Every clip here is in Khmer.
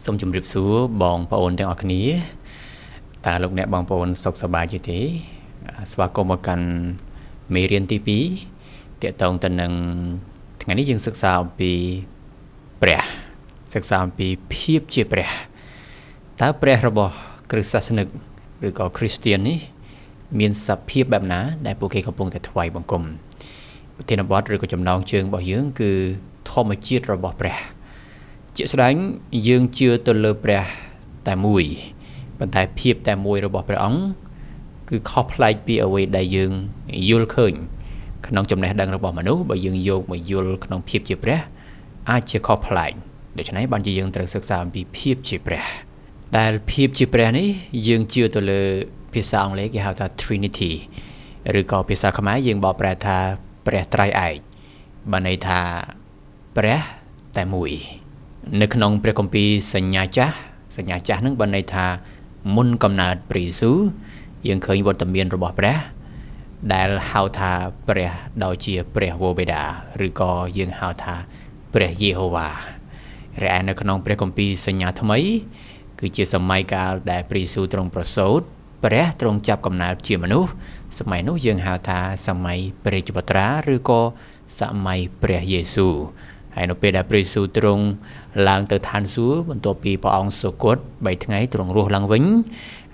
សូមជម្រាបសួរបងប្អូនទាំងអស់គ្នាតើលោកអ្នកបងប្អូនសុខសប្បាយទេ?ស្វាគមន៍មកកាន់មេរៀនទី2ទាក់ទងទៅនឹងថ្ងៃនេះយើងសិក្សាអំពីព្រះសិក្សាអំពីភាពជាព្រះតើព្រះរបស់គ្រិស្តសាសនិកឬក៏គ្រីស្ទៀននេះមានសភាពបែបណាដែលពួកគេកំពុងតែថ្វាយបង្គំប្រធានបទឬក៏ចំណងជើងរបស់យើងគឺធម្មជាតិរបស់ព្រះជាក់ស្ដែងយើងជឿទៅលើព្រះតែមួយប៉ុន្តែភាពតែមួយរបស់ព្រះអង្គគឺខុសប្លែកពីអ្វីដែលយើងយល់ឃើញក្នុងចំណេះដឹងរបស់មនុស្សបើយើងយកមកយល់ក្នុងភាពជាព្រះអាចជាខុសប្លែកដូច្នេះបានជាយើងត្រូវសិក្សាអំពីភាពជាព្រះដែលភាពជាព្រះនេះយើងជឿទៅលើភាសាអង់គ្លេសគេហៅថា Trinity ឬក៏ភាសាខ្មែរយើងបកប្រែថាព្រះត្រៃឯកបានន័យថាព្រះតែមួយនៅក្នុងព្រះគម្ពីរសញ្ញាចាស់សញ្ញាចាស់នឹងបានន័យថាមុនកំណើតព្រះយេស៊ូវយើងឃើញវត្តមានរបស់ព្រះដែលហៅថាព្រះដោយជាព្រះវរបិតាឬក៏យើងហៅថាព្រះយេហូវ៉ារីឯនៅក្នុងព្រះគម្ពីរសញ្ញាថ្មីគឺជាសម័យកាលដែលព្រះយេស៊ូវទ្រង់ប្រសូតព្រះទ្រង់ចាប់កំណើតជាមនុស្សសម័យនោះយើងហៅថាសម័យព្រះរាជបុត្រាឬក៏សម័យព្រះយេស៊ូវហើយនៅពេលដែលព្រះយេស៊ូវទ្រង់ឡើងទៅឋានសួគ៌បន្ទាប់ពីព្រះអង្គសុគត3ថ្ងៃទ្រង់រស់ឡើងវិញ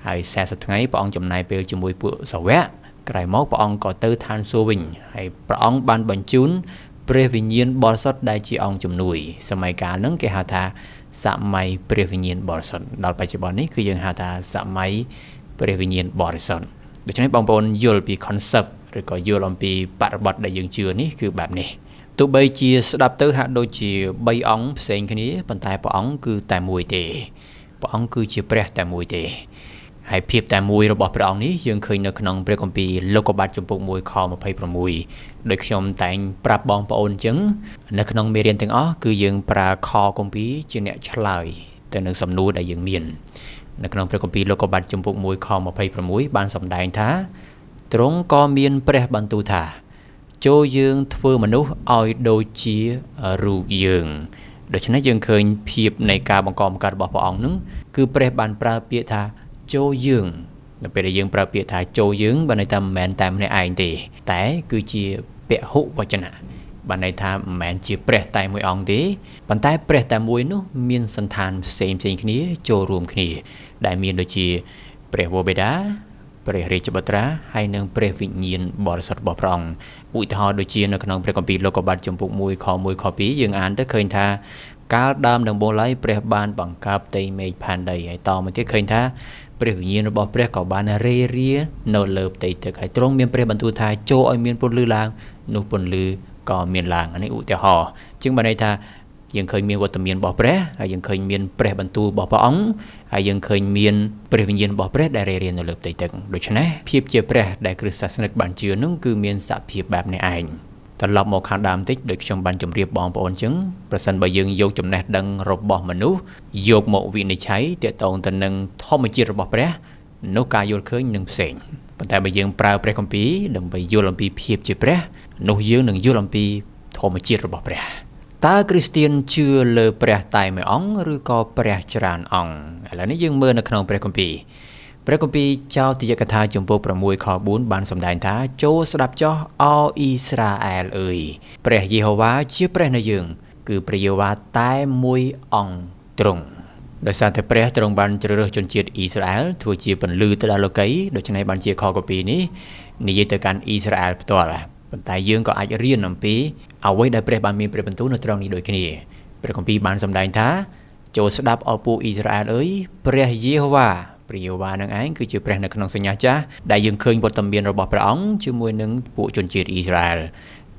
ហើយ40ថ្ងៃព្រះអង្គចំណាយពេលជាមួយពួកសាវកក្រោយមកព្រះអង្គក៏ទៅឋានសួគ៌វិញហើយព្រះអង្គបានបញ្ជូនព្រះវិញ្ញាណបរិសុទ្ធដែលជាអង្គជំនួយសម័យកាលហ្នឹងគេហៅថាសម័យព្រះវិញ្ញាណបរិសុទ្ធដល់បច្ចុប្បន្ននេះគឺយើងហៅថាសម័យព្រះវិញ្ញាណបរិសុទ្ធដូច្នេះបងប្អូនយល់ពី concept ឬក៏យល់អំពីបរិបទដែលយើងជឿនេះគឺបែបនេះទោះបីជាស្ដាប់ទៅហាក់ដូចជា3អង្គផ្សេងគ្នាប៉ុន្តែព្រះអង្គគឺតែមួយទេព្រះអង្គគឺជាព្រះតែមួយទេហើយភាពតែមួយរបស់ព្រះអង្គនេះយើងឃើញនៅក្នុងព្រះគម្ពីរលោកុបាទជំពូក1ខ26ដោយខ្ញុំតែងប្រាប់បងប្អូនអញ្ចឹងនៅក្នុងមេរៀនទាំងអស់គឺយើងប្រើខគម្ពីរជាអ្នកឆ្លើយទៅនឹងសំណួរដែលយើងមាននៅក្នុងព្រះគម្ពីរលោកុបាទជំពូក1ខ26បានសម្ដែងថាទ្រង់ក៏មានព្រះបន្ទូលថាចូលយើងធ្វើមនុស្សឲ្យដូចជារូបយើងដូច្នេះយើងឃើញភាពនៃការបង្កបង្កើតរបស់ព្រះអង្គនឹងគឺព្រះបានប្រើពាក្យថាចូលយើងនៅពេលដែលយើងប្រើពាក្យថាចូលយើងបានន័យថាមិនមែនតែម្នាក់ឯងទេតែគឺជាពហុវចនៈបានន័យថាមិនមែនជាព្រះតែមួយអង្គទេប៉ុន្តែព្រះតែមួយនោះមានសន្តានផ្សេងផ្សេងគ្នាចូលរួមគ្នាដែលមានដូចជាព្រះវរបិតាព្រះរាជបុត្រាហើយនិងព្រះវិញ្ញាណបរិសុទ្ធរបស់ព្រះអង្គឧទាហរណ៍ដូចជានៅក្នុងព្រះគម្ពីរលោកុបាទជំពូក1ខ1ខ2យើងអានទៅឃើញថាកាលដើមដំបូងឡើយព្រះបានបង្កើតផ្ទៃមេឃផែនដីហើយតមកទៀតឃើញថាព្រះវិញ្ញាណរបស់ព្រះក៏បានរេរានៅលើផ្ទៃទឹកហើយទ្រង់មានព្រះបន្ទូលថាចូលឲ្យមានពន្លឺឡើងនោះពន្លឺក៏មានឡើងនេះឧទាហរណ៍ជាងបានន័យថាយើងឃើញមានវត្តមានរបស់ព្រះហើយយើងឃើញមានព្រះបន្ទូលរបស់ព្រះអង្គហើយយើងឃើញមានព្រះវិញ្ញាណរបស់ព្រះដែលរេរានៅលើផ្ទៃទឹកដូច្នេះភាពជាព្រះដែលគ្រិស្តសាសនិកបានជឿនោះគឺមានសភាពបែបនេះឯងត្រឡប់មកខាងដើមតិចដោយខ្ញុំបានជម្រាបបងប្អូនចឹងប្រសិនបើយើងយកចំណេះដឹងរបស់មនុស្សយកមកវិនិច្ឆ័យទាក់ទងទៅនឹងធម្មជាតិរបស់ព្រះនោះការយល់ឃើញនឹងផ្សេងប៉ុន្តែបើយើងប្រើព្រះគម្ពីរដើម្បីយល់អំពីភាពជាព្រះនោះយើងនឹងយល់អំពីធម្មជាតិរបស់ព្រះតើគ្រីស្ទៀនជឿលើព្រះតែមួយអង្គឬក៏ព្រះច្រើនអង្គឥឡូវនេះយើងមើលនៅក្នុងព្រះគម្ពីរព្រះគម្ពីរចោទយកថាជំពូក6ខ4បានសម្ដែងថាចូលស្ដាប់ចោះអោអ៊ីស្រាអែលអើយព្រះយេហូវ៉ាជាព្រះនៃយើងគឺព្រះយេហូវ៉ាតែមួយអង្គទ្រង់ដោយសារតែព្រះទ្រង់បានជ្រើសរើសជនជាតិអ៊ីស្រាអែលធ្វើជាពន្លឺទៅដល់លោកីដូច្នេះបានជាខគម្ពីរនេះនិយាយទៅកាន់អ៊ីស្រាអែលផ្ទាល់ប៉ុន្តែយើងក៏អាចរៀនអំពីអ្វីដែលព្រះបានមានព្រះបន្ទូលនៅត្រង់នេះដូចគ្នាព្រះគម្ពីរបានសម្ដែងថាចូលស្ដាប់អោពួកអ៊ីស្រាអែលអើយព្រះយេហូវ៉ាព្រះយេហូវ៉ានឹងឯងគឺជាព្រះនៅក្នុងសញ្ញាចាស់ដែលយើងឃើញវត្តមានរបស់ព្រះអង្គជាមួយនឹងពួកជនជាតិអ៊ីស្រាអែល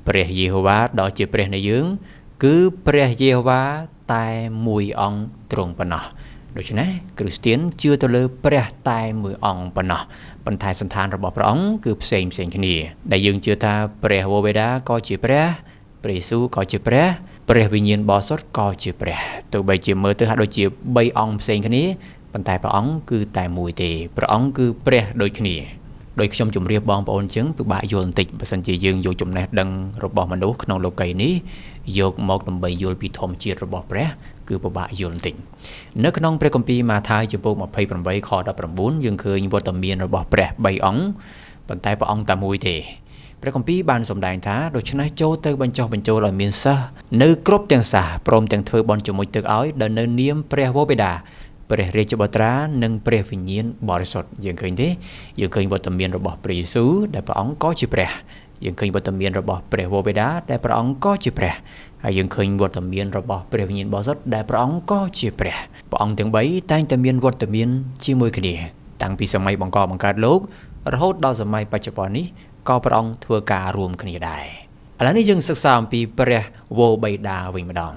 ព្រះយេហូវ៉ាដ៏ជាព្រះនៃយើងគឺព្រះយេហូវ៉ាតែមួយអង្គទ្រង់ប៉ុណ្ណោះដូច្នេះគ្រីស្ទៀនជឿទៅលើព្រះតែមួយអង្គប៉ុណ្ណោះប៉ុន្តែសន្តានរបស់ព្រះអង្គគឺផ្សេងផ្សេងគ្នាដែលយើងជឿថាព្រះវរបិតាក៏ជាព្រះព្រះយេស៊ូវក៏ជាព្រះព្រះវិញ្ញាណបរិសុទ្ធក៏ជាព្រះទោះបីជាមើលទៅហាក់ដូចជា3អង្គផ្សេងគ្នាប៉ុន្តែព្រះអង្គគឺតែមួយទេព្រះអង្គគឺព្រះដូចគ្នាដោយខ្ញុំជម្រាបបងប្អូនចឹងពិបាកយល់បន្តិចបើសិនជាយើងយកចំណេះដឹងរបស់មនុស្សក្នុងលោកីនេះយកមកដើម្បីយល់ពីធម្មជាតិរបស់ព្រះ គឺពិបាកយល់បន្តិចនៅក្នុងព្រះគម្ពីរម៉ាថាយជំពូក28ខ19យើងឃើញវត្តមានរបស់ព្រះ3អង្គប៉ុន្តែព្រះអង្គតែមួយទេព្រះគម្ពីរបានសម្ដែងថាដូច្នេះចូលទៅបញ្ចុះបញ្ចូលឲ្យមានសិស្សនៅគ្រប់ទាំងសាសព្រមទាំងធ្វើបុណ្យជាមួយទឹកឲ្យដោយនៅនាមព្រះវរបិតាព្រះរាជបុត្រានិងព្រះវិញ្ញាណបរិសុទ្ធយើងឃើញទេយើងឃើញវត្តមានរបស់ព្រះយេស៊ូវដែលព្រះអង្គក៏ជាព្រះយើងឃើញវត្តមានរបស់ព្រះវរបិតាដែលព្រះអង្គក៏ជាព្រះហើយយើងឃើញវត្តមានរបស់ព្រះវិញ្ញាណបរិសុទ្ធដែលព្រះអង្គក៏ជាព្រះព្រះអង្គទាំង3តែងតែមានវត្តមានជាមួយគ្នាតាំងពីសម័យបង្កបង្កើតលោករហូតដល់សម័យបច្ចុប្បន្ននេះក៏ព្រះអង្គធ្វើការរួមគ្នាដែរឥឡូវនេះយើងសិក្សាអំពីព្រះវរបិតាវិញម្ដង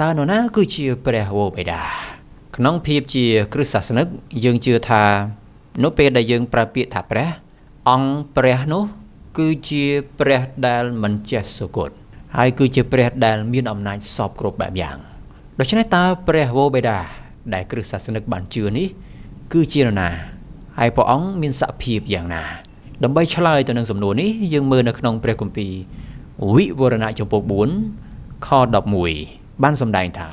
តើនរណាគឺជាព្រះវរបិតាក្នុងភាពជាគ្រិស្តសាសនិកយើងជឿថានៅពេលដែលយើងប្រើពាក្យថាព្រះអង្គព្រះនោះគឺជាព្រះដែលមិនចេះសុគតហើយគឺជាព្រះដែលមានអំណាចសពគ្រប់បែបយ៉ាងដូច្នេះតើព្រះវរបិតាដែលគ្រិស្តសាសនិកបានជឿនេះគឺជានរណាហើយព្រះអង្គមានសភាពយ៉ាងណាដើម្បីឆ្លើយទៅនឹងសំណួរនេះយើងមើលនៅក្នុងព្រះគម្ពីរវិវរណៈជំពូក4ខ11បានសម្ដែងថា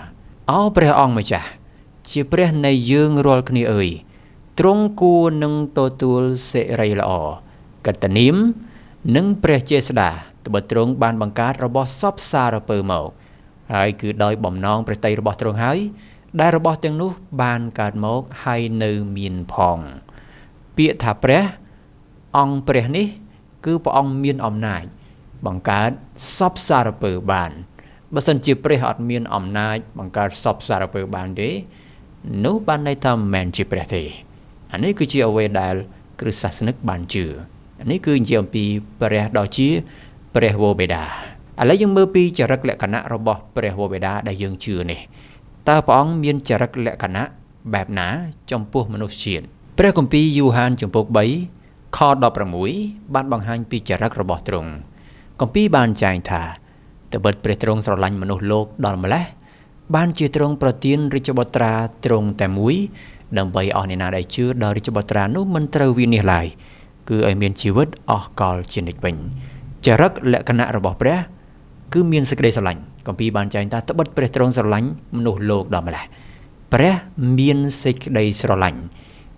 អោព្រះអង្គម្ចាស់ជាព្រះនៃយើងរាល់គ្នាអើយទ្រង់គួរនឹងទទួលសិរីល្អកត្តនាមនិងព្រះចេស្តាត្បិតទ្រង់បានបង្កើតរបស់សពសារពើមកហើយគឺដោយបំណងព្រះទ័យរបស់ទ្រង់ហើយដែលរបស់ទាំងនោះបានកើតមកហើយនៅមានផងពាក្យថាព្រះអង្គព្រះនេះគឺព្រះអង្គមានអំណាចបង្កើតសពសារពើបានបើសិនជាព្រះអត់មានអំណាចបង្កើតសពសារពើបានទេនោះបានន័យថាមិនមែនជាព្រះទេអានេះគឺជាអ្វីដែលគ្រិស្តសាសនិកបានជឿអានេះគឺនិយាយអំពីព្រះដ៏ជាព្រះវរបិតាឥឡូវយើងមើលពីចរិតលក្ខណៈរបស់ព្រះវរបិតាដែលយើងជឿនេះតើព្រះអង្គមានចរិតលក្ខណៈបែបណាចំពោះមនុស្សជាតិព្រះគម្ពីរយូហានជំពូក3ខ16បានបង្ហាញពីចរិតរបស់ទ្រង់គម្ពីរបានចែងថាត្បិតព្រះទ្រង់ស្រឡាញ់មនុស្សលោកដល់ម្ល៉េះបានជាទ្រង់ប្រទានរាជបុត្រាទ្រង់តែមួយដើម្បីអស់អ្នកណាដែលជឿដល់រាជបុត្រានោះមិនត្រូវវិនាសឡើយគឺឲ្យមានជីវិតអស់កលជានិច្ចវិញចរិតលក្ខណៈរបស់ព្រះគឺមានសេចក្តីស្រឡាញ់គម្ពីរបានចែងថាត្បិតព្រះទ្រង់ស្រឡាញ់មនុស្សលោកដល់ម្ល៉េះព្រះមានសេចក្តីស្រឡាញ់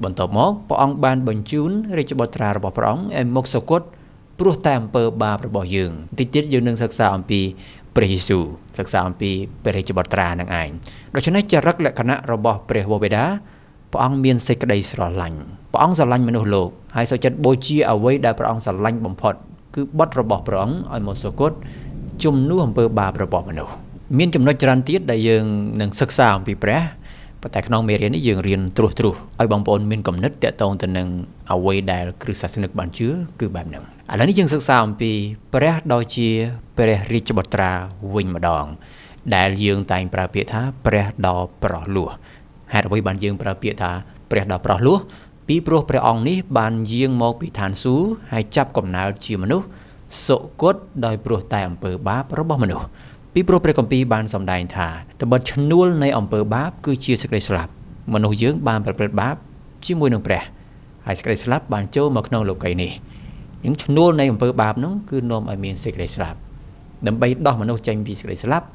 បន្ទាប់មកព្រះអង្គបានបញ្ជូនរាជបុត្រារបស់ព្រះអង្គឲ្យមកសុគតព្រោះតែអំពើបាបរបស់យើងតិចទៀតយើងនឹងសិក្សាអំពីព្រះយេស៊ូវសិក្សាអំពីព្រះរាជបុត្រានឹងឯងដូច្នេះចរិតលក្ខណៈរបស់ព្រះវរបិតាព្រះអង្គមានសេចក្តីស្រឡាញ់ព្រះអង្គស្រឡាញ់មនុស្សលោកហើយសុខចិត្តបូជាអ្វីដែលព្រះអង្គស្រឡាញ់បំផុតគឺបុត្ររបស់ព្រះអង្គឲ្យមកសុគតជំនួសអំពើបាបរបស់មនុស្សមានចំណុចច្រើនទៀតដែលយើងនឹងសិក្សាអំពីព្រះប៉ុន្តែក្នុងមេរៀននេះយើងរៀនត្រួសត្រាសឲ្យបងប្អូនមានគំនិតទាក់ទងទៅនឹងអ្វីដែលគ្រិស្តសាសនិកបានជឿគឺបែបហ្នឹងឥឡូវនេះយើងសិក្សាអំពីព្រះដ៏ជាព្រះរាជបុត្រាវិញម្ដងដែលយើងតែងប្រើពាក្យថាព្រះដ៏ប្រោះលោះហេតុអ្វីបានយើងប្រើពាក្យថាព្រះដ៏ប្រោះលោះពីព្រោះព្រះអង្គនេះបានយាងមកពីឋានសួគ៌ហើយចាប់កំណើតជាមនុស្សសុគតដោយព្រោះតែអំពើបាបរបស់មនុស្សពីព្រោះព្រះគម្ពីរបានសម្ដែងថាត្បិតឈ្នួលនៃអំពើបាបគឺជាសេចក្តីស្លាប់មនុស្សយើងបានប្រព្រឹត្តបាបជាមួយនឹងព្រះហើយសេចក្តីស្លាប់បានចូលមកក្នុងលោកីយ៍នេះនឹងឈ្នួលនៃអំពើបាបនោះគឺនាំឲ្យមានសេចក្តីស្លាប់ដើម្បីដោះមនុស្សចេញពីសេចក្តីស្លាប់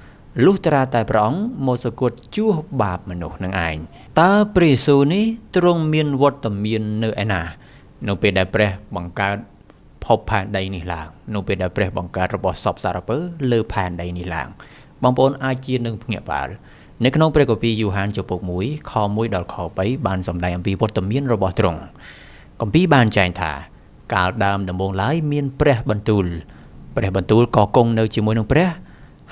លុះត្រាតែព្រះអង្គមកសុគតជួសបាបមនុស្សនឹងឯងតើព្រះយេស៊ូវនេះទ្រង់មានវត្តមាននៅឯណានៅពេលដែលព្រះបង្កើតភពផែនដីនេះឡើងនៅពេលដែលព្រះបង្កើតរបស់សពសារពើលើផែនដីនេះឡើងបងប្អូនអាចជានឹងភ្ញាក់ផ្អើលនៅក្នុងព្រះគម្ពីរយូហានជំពូក1ខ1ដល់ខ3បានសម្ដែងអំពីវត្តមានរបស់ទ្រង់គម្ពីរបានចែងថាកាលដើមដំបូងឡើយមានព្រះបន្ទូលព្រះបន្ទូលក៏គង់នៅជាមួយនឹងព្រះ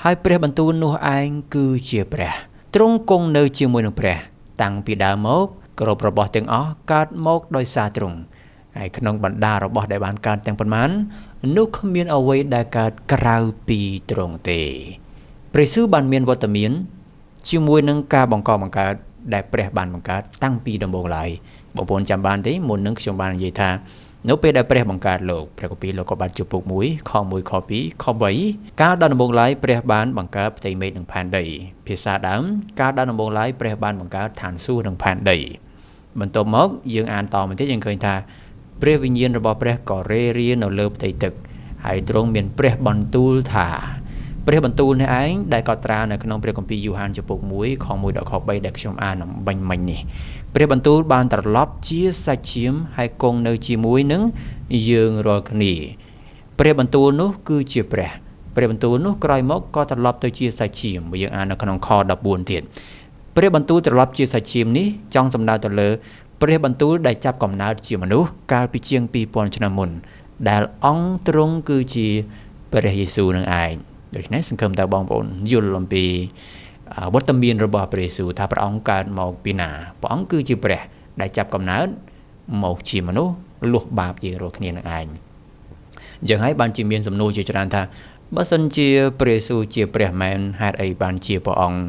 ហើយព្រះបន្ទូលនោះឯងគឺជាព្រះទ្រង់គង់នៅជាមួយនឹងព្រះតាំងពីដើមមកគ្រប់របស់ទាំងអស់កើតមកដោយសារទ្រង់ហើយក្នុងបណ្ដារបស់ដែលបានកើតទាំងប៉ុន្មាននោះគ្មានអ្វីដែលកើតក្រៅពីទ្រង់ទេព្រះយេស៊ូវបានមានវត្តមានជាមួយនឹងការបង្កបង្កើតដែលព្រះបានបង្កើតតាំងពីដំបូងឡើយបងប្អូនចាំបានទេមុននឹងខ្ញុំបាននិយាយថានៅពេលដែលព្រះបង្កើតលោកព្រះគម្ពីរលោកុបាទជំពូក1ខ1ខ2ខ3កាលដល់ដំបូងឡើយព្រះបានបង្កើតផ្ទៃមេឃនិងផែនដីភាសាដើមកាលដល់ដំបូងឡើយព្រះបានបង្កើតឋានសួគ៌និងផែនដីបន្ទាប់មកយើងអានតមកទៀតយើងឃើញថាព្រះវិញ្ញាណរបស់ព្រះក៏រេរានៅលើផ្ទៃទឹកហើយទ្រង់មានព្រះបន្ទូលថា ព្រះបន្ទូលនេះឯងដែលកត់ត្រានៅក្នុងព្រះគម្ពីរយូហានជំពូក1ខ1ដល់ខ3ដែលខ្ញុំអានអំបញ្ញមិញនេះព្រះបន្ទូលបានត្រឡប់ជាសាច់ឈាមហើយគង់នៅជាមួយនឹងយើងរាល់គ្នាព្រះបន្ទូលនោះគឺជាព្រះព្រះបន្ទូលនោះក្រោយមកក៏ត្រឡប់ទៅជាសាច់ឈាមយើងអាននៅក្នុងខ14ទៀតព្រះបន្ទូលត្រឡប់ជាសាច់ឈាមនេះចង់សំដៅទៅលើព្រះបន្ទូលដែលចាប់កំណើតជាមនុស្សកាលពីជាង2000ឆ្នាំមុនដែលអង្គទ្រង់គឺជាព្រះយេស៊ូវនឹងឯងដូច្នេះសង្ឃឹមថាបងប្អូនយល់អំពីវត្តមានរបស់ព្រះយេស៊ូវថាព្រះអង្គកើតមកពីណាព្រះអង្គគឺជាព្រះដែលចាប់កំណើតមកជាមនុស្សលុះបាបយើងរាល់គ្នានឹងឯងអញ្ចឹងហើយបានជាមានសំណួរជាច្រើនថាបើសិនជាព្រះយេស៊ូវជាព្រះមែនហេតុអីបានជាព្រះអង្គ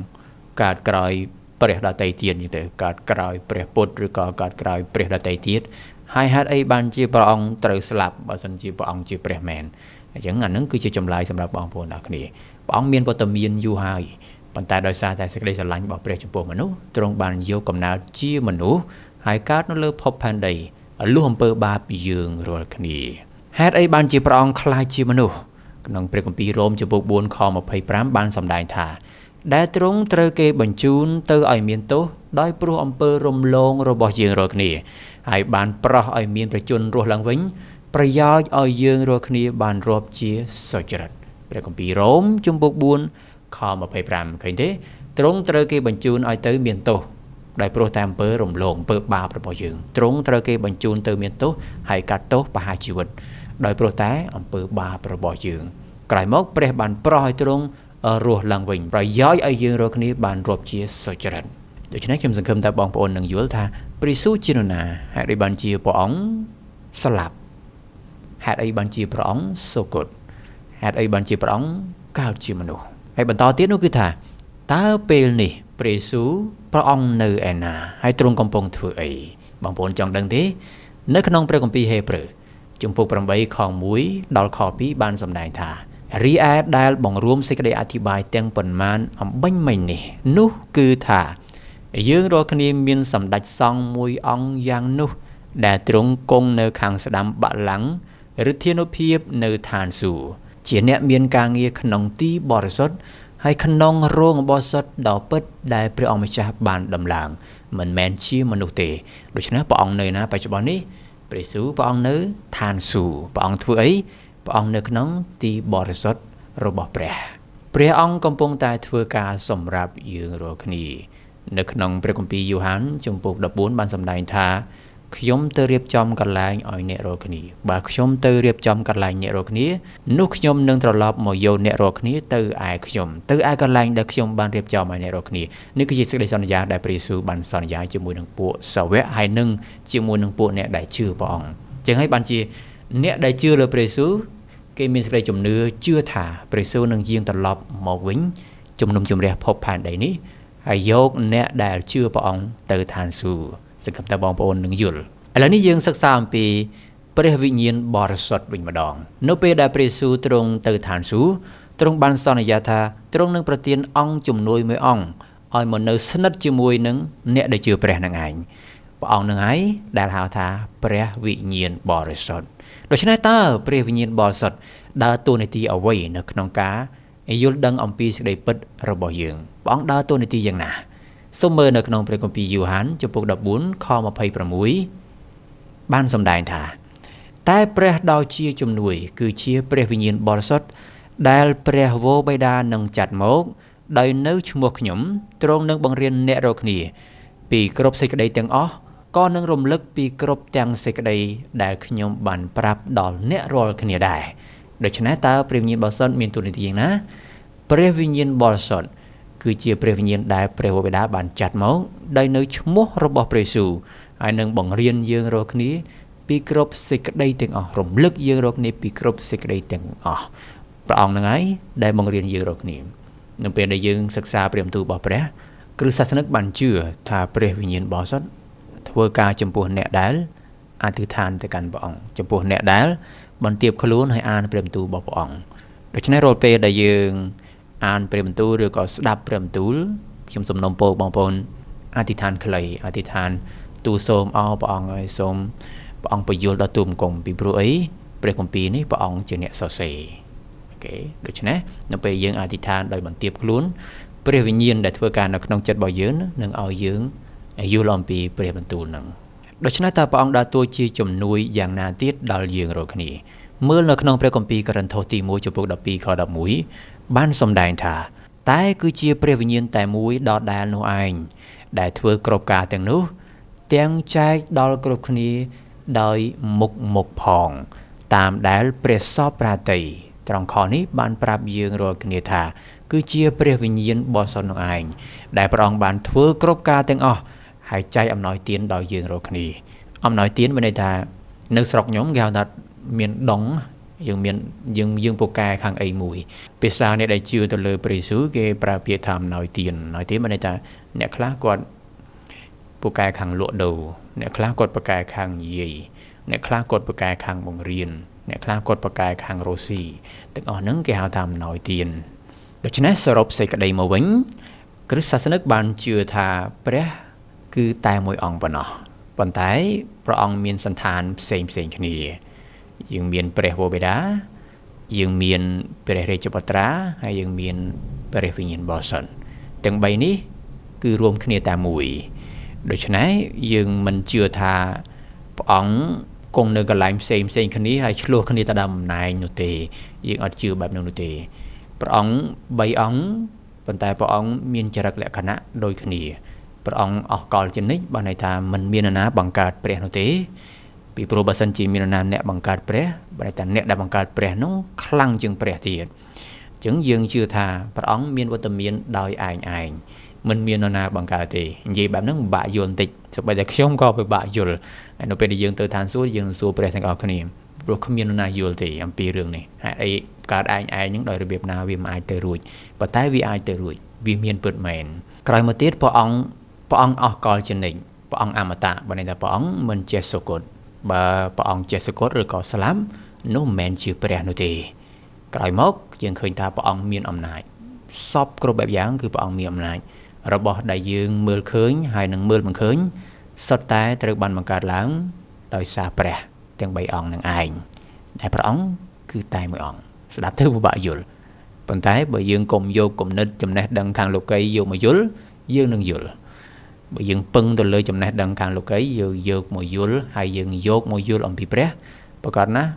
កើតក្រោយព្រះដទៃទៀតនេះទៅកើតក្រោយព្រះពុទ្ធឬក៏កើតក្រោយព្រះដទៃទៀតហើយហេតុអីបានជាព្រះអង្គត្រូវស្លាប់បើសិនជាព្រះអង្គជាព្រះមែនអញ្ចឹងអានឹងគឺជាចម្លើយសម្រាប់បងប្អូនទាំងគ្នាព្រះអង្គមានវត្តមានយូរហើយប៉ុន្តែដោយសារតែសេចក្តីស្រឡាញ់របស់ព្រះចំពោះមនុស្សទ្រង់បានយកកំណើតជាមនុស្សហើយកើតនៅលើភពផែនដីលុះអំពើបាបយើងរាល់គ្នាហេតុអីបានជាព្រះអង្គក្លាយជាមនុស្សក្នុងព្រះគម្ពីររ៉ូមជំពូក4ខ25បានសម្ដែងថាដែលទ្រង់ត្រូវគេបញ្ជូនទៅឲ្យមានទោសដោយព្រោះអំពើរំលងរបស់យើងរាល់គ្នាហើយបានប្រោះឲ្យមានប្រជញ្ញរស់ឡើងវិញប្រយោជន៍ឲ្យយើងរាល់គ្នាបានរាប់ជាសុចរិតព្រះគម្ពីររ៉ូមជំពូក4ខ25ឃើញទេទ្រង់ត្រូវគេបញ្ជូនឲ្យទៅមានទោសដោយព្រោះតែអំពើរំលងអំពើបាបរបស់យើងទ្រង់ត្រូវគេបញ្ជូនទៅមានទោសហើយកាត់ទោសប្រហារជីវិតដោយព្រោះតែអំពើបាបរបស់យើងក្រោយមកព្រះបានប្រោះឲ្យទ្រង់រស់ឡើងវិញប្រយោជន៍ឲ្យយើងរាល់គ្នាបានរាប់ជាសុចរិតដូច្នេះខ្ញុំសង្ឃឹមថាបងប្អូននឹងយល់ថាព្រះយេស៊ូវជានរណាហេតុអីបានជាព្រះអង្គស្លាប់ហេតុអីបានជាព្រះអង្គសុគតហេតុអីបានជាព្រះអង្គកើតជាមនុស្សហើយបន្តទៀតនោះគឺថាតើពេលនេះព្រះយេស៊ូវព្រះអង្គនៅឯណាហើយទ្រង់កំពុងធ្វើអីបងប្អូនចង់ដឹងទេនៅក្នុងព្រះគម្ពីរហេព្រើរជំពូក8ខ1ដល់ខ2បានសម្ដែងថារីឯដែលបង្រួមសេចក្តីអធិប្បាយទាំងប៉ុន្មានអំបញ្ញមិញនេះនោះគឺថាយើងរាល់គ្នាមានសម្ដេចសង្ឃមួយអង្គយ៉ាងនោះដែលទ្រង់គង់នៅខាងស្ដាំបល្ល័ង្កឫទ្ធានុភាពនៅឋានសួគ៌ជាអ្នកមានការងារក្នុងទីបរិសុទ្ធហើយក្នុងរោងឧបោសថដ៏ពិតដែលព្រះអង្គម្ចាស់បានដំឡើងមិនមែនជាមនុស្សទេដូច្នេះព្រះអង្គនៅណាបច្ចុប្បន្ននេះព្រះយេស៊ូវព្រះអង្គនៅឋានសួគ៌ព្រះអង្គធ្វើអីព្រះអង្គនៅក្នុងទីបរិសុទ្ធរបស់ព្រះព្រះអង្គកំពុងតែធ្វើការសម្រាប់យើងរាល់គ្នានៅក្នុងព្រះគម្ពីរយូហានជំពូក14បានសម្ដែងថាខ្ញុំទៅរៀបចំកន្លែងឲ្យអ្នករាល់គ្នាបើខ្ញុំទៅរៀបចំកន្លែងអ្នករាល់គ្នានោះខ្ញុំនឹងត្រឡប់មកយកអ្នករាល់គ្នាទៅឯខ្ញុំទៅឯកន្លែងដែលខ្ញុំបានរៀបចំឲ្យអ្នករាល់គ្នានេះគឺជាសេចក្តីសន្យាដែលព្រះយេស៊ូវបានសន្យាជាមួយនឹងពួកសាវកហើយនឹងជាមួយនឹងពួកអ្នកដែលជឿព្រះអង្គចឹងហើយបានជាអ្នកដែលជឿលើព្រះយេស៊ូវគេមានសេចក្តីជំនឿជឿថាព្រះយេស៊ូវនឹងយាងត្រឡប់មកវិញជំនុំជម្រះភពផែនដីនេះហើយយកអ្នកដែលជឿព្រះអង្គទៅឋានសួគ៌សង្ឃឹមថាបងប្អូននឹងយល់ឥឡូវនេះយើងសិក្សាអំពីព្រះវិញ្ញាណបរិសុទ្ធវិញម្ដងនៅពេលដែលព្រះយេស៊ូវទ្រង់ទៅឋានសួគ៌ទ្រង់បានសន្យាថាទ្រង់នឹងប្រទានអង្គជំនួយមួយអង្គឲ្យមកនៅស្និទ្ធជាមួយនឹងអ្នកដែលជឿព្រះនឹងឯងព្រះអង្គនឹងឯងដែលហៅថាព្រះវិញ្ញាណបរិសុទ្ធដូច្នេះតើព្រះវិញ្ញាណបរិសុទ្ធដើរតួនាទីអ្វីនៅក្នុងការយល់ដឹងអំពីសេចក្តីពិតរបស់យើងព្រះអង្គដើរតួនាទីយ៉ាងណាសូមមើលនៅក្នុងព្រះគម្ពីរយូហានជំពូក14ខ26បានសម្ដែងថាតែព្រះដ៏ជាជំនួយគឺជាព្រះវិញ្ញាណបរិសុទ្ធដែលព្រះវរបិតានឹងចាត់មកដោយនៅឈ្មោះខ្ញុំទ្រង់នឹងបង្រៀនអ្នករាល់គ្នាពីគ្រប់សេចក្តីទាំងអស់ក៏នឹងរំលឹកពីគ្រប់ទាំងសេចក្តីដែលខ្ញុំបានប្រាប់ដល់អ្នករាល់គ្នាដែរដូច្នេះតើព្រះវិញ្ញាណបរិសុទ្ធមានតួនាទីយ៉ាងណាព្រះវិញ្ញាណបរិសុទ្ធគឺជាព្រះវិញ្ញាណដែលព្រះវរបិតាបានចាត់មកដោយនៅឈ្មោះរបស់ព្រះយេស៊ូវហើយនឹងបង្រៀនយើងរាល់គ្នាពីគ្រប់សេចក្តីទាំងអស់រំលឹកយើងរាល់គ្នាពីគ្រប់សេចក្តីទាំងអស់ព្រះអង្គនឹងហើយដែលបង្រៀនយើងរាល់គ្នានៅពេលដែលយើងសិក្សាព្រះបន្ទូលរបស់ព្រះគ្រិស្តសាសនិកបានជឿថាព្រះវិញ្ញាណបរិសុទ្ធធ្វើការចំពោះអ្នកដែលអធិដ្ឋានទៅកាន់ព្រះអង្គចំពោះអ្នកដែលបន្ទាបខ្លួនហើយអានព្រះបន្ទូលរបស់ព្រះអង្គដូច្នេះរាល់ពេលដែលយើងអានព្រះបន្ទូលឬក៏ស្ដាប់ព្រះបន្ទូលខ្ញុំសំណូមពរបងប្អូនអធិដ្ឋានខ្លីអធិដ្ឋានទូលសូមអរព្រះអង្គឲ្យសូមព្រះអង្គពន្យល់ដល់ទូលបង្គំពីព្រោះអីព្រះគម្ពីរនេះព្រះអង្គជាអ្នកសរសេរ គេដូច្នេះនៅពេលយើងអធិដ្ឋានដោយបន្ទាបខ្លួនព្រះវិញ្ញាណដែលធ្វើការនៅក្នុងចិត្តរបស់យើងនឹងឲ្យយើងយល់អំពីព្រះបន្ទូលនឹងដូច្នេះតើព្រះអង្គដើរតួជាជំនួយយ៉ាងណាទៀតដល់យើងរាល់គ្នាមើលនៅក្នុងព្រះគម្ពីរកូរិនថូសទី1ជំពូក12ខ11បានសម្ដែងថាតែគឺជាព្រះវិញ្ញាណតែមួយដដែលនោះឯងដែលធ្វើគ្រប់ការទាំងនោះទាំងចែកដល់គ្រប់គ្នាដោយមុខមុខផងតាមដែលព្រះសពរាតីត្រង់ខនេះបានប្រាប់យើងរាល់គ្នាថាគឺជាព្រះវិញ្ញាណបរិសុទ្ធនោះឯងដែលព្រះអង្គបានធ្វើគ្រប់ការទាំងអស់ហើយចែកអំណោយទានដល់យើងរាល់គ្នាអំណោយទានមានន័យថានៅស្រុកខ្ញុំគេហៅថាមានដងយើងមានយើងពូកែខាងអីមួយភាសាអ្នកដែលជឿទៅលើព្រះយេស៊ូវគេប្រើពាក្យថាអំណោយទានអំណោយទានមានន័យថាអ្នកខ្លះគាត់ពូកែខាងលក់ដូរអ្នកខ្លះគាត់ពូកែខាងនិយាយអ្នកខ្លះគាត់ពូកែខាងបង្រៀនអ្នកខ្លះគាត់ពូកែខាងរស់ស៊ីទាំងអស់ហ្នឹងគេហៅថាអំណោយទានដូច្នេះសរុបសេចក្តីមកវិញគ្រិស្តសាសនិកបានជឿថាព្រះគឺតែមួយអង្គប៉ុណ្ណោះប៉ុន្តែព្រះអង្គមានសន្តានផ្សេងផ្សេងគ្នាយើងមានព្រះវរបិតាយើងមានព្រះរាជបុត្រាហើយយើងមានព្រះវិញ្ញាណបរិសុទ្ធទាំងបីនេះគឺរួមគ្នាតែមួយដូច្នេះយើងមិនជឿថាព្រះអង្គគង់នៅកន្លែងផ្សេងផ្សេងគ្នាហើយឆ្លោះគ្នាទៅដើមអំណែងនោះទេយើងអត់ជឿបែបនោះនោះទេព្រះអង្គបីអង្គប៉ុន្តែព្រះអង្គមានចរិតលក្ខណៈដូចគ្នាព្រះអង្គអស់កលជានិច្ចបានន័យថាមិនមាននរណាបង្កើតព្រះនោះទេពីព្រោះបើសិនជាមាននរណាអ្នកបង្កើតព្រះបានន័យថាអ្នកដែលបង្កើតព្រះនោះខ្លាំងជាងព្រះទៀតអញ្ចឹងយើងជឿថាព្រះអង្គមានវត្តមានដោយឯងឯងមិនមាននរណាបង្កើតទេនិយាយបែបហ្នឹងពិបាកយល់បន្តិចសូម្បីតែខ្ញុំក៏ពិបាកយល់ហើយនៅពេលដែលយើងទៅឋានសួគ៌យើងសួរព្រះទាំងអស់គ្នាព្រោះគ្មាននរណាយល់ទេអំពីរឿងនេះហេតុអីកើតឯងឯងហ្នឹងដោយរបៀបណាវាមិនអាចទៅរួចប៉ុន្តែវាអាចទៅរួចវាមានពិតមែនក្រោយមកទៀតព្រះអង្គអស់កលជានិច្ចព្រះអង្គអមតៈបានន័យថាព្រះអង្គមិនចេះសុគតបើព្រះអង្គចេះសុគតឬក៏ស្លាប់នោះមិនមែនជាព្រះនោះទេក្រោយមកយើងឃើញថាព្រះអង្គមានអំណាចសពគ្រប់បែបយ៉ាងគឺព្រះអង្គមានអំណាចរបស់ដែលយើងមើលឃើញហើយនឹងមើលមិនឃើញសុទ្ធតែត្រូវបានបង្កើតឡើងដោយសារព្រះទាំងបីអង្គនឹងឯងតែព្រះអង្គគឺតែមួយអង្គស្ដាប់ទៅពិបាកយល់ប៉ុន្តែបើយើងកុំយកគំនិតចំណេះដឹងខាងលោកីយកមកយល់យើងនឹងយល់បើយើងពឹងទៅលើចំណេះដឹងខាងលោកីយើងយកមកយល់ហើយយើងយកមកយល់អំពីព្រះប្រាកដណាស់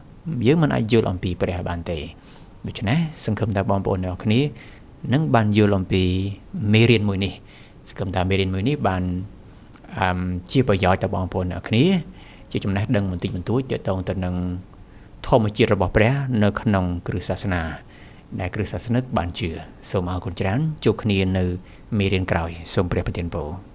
យើងមិនអាចយល់អំពីព្រះបានទេដូច្នេះសង្ឃឹមថាបងប្អូនអ្នកគ្នានឹងបានយល់អំពីមេរៀនមួយនេះសង្ឃឹមថាមេរៀនមួយនេះបានជាប្រយោជន៍ដល់បងប្អូនអ្នកគ្នាជាចំណេះដឹងបន្តិចបន្តួចទាក់ទងទៅនឹងធម្មជាតិរបស់ព្រះនៅក្នុងគ្រិស្តសាសនាដែលគ្រិស្តសាសនិកបានជឿសូមអរគុណច្រើនជួបគ្នានៅមេរៀនក្រោយសូមព្រះប្រទានពរ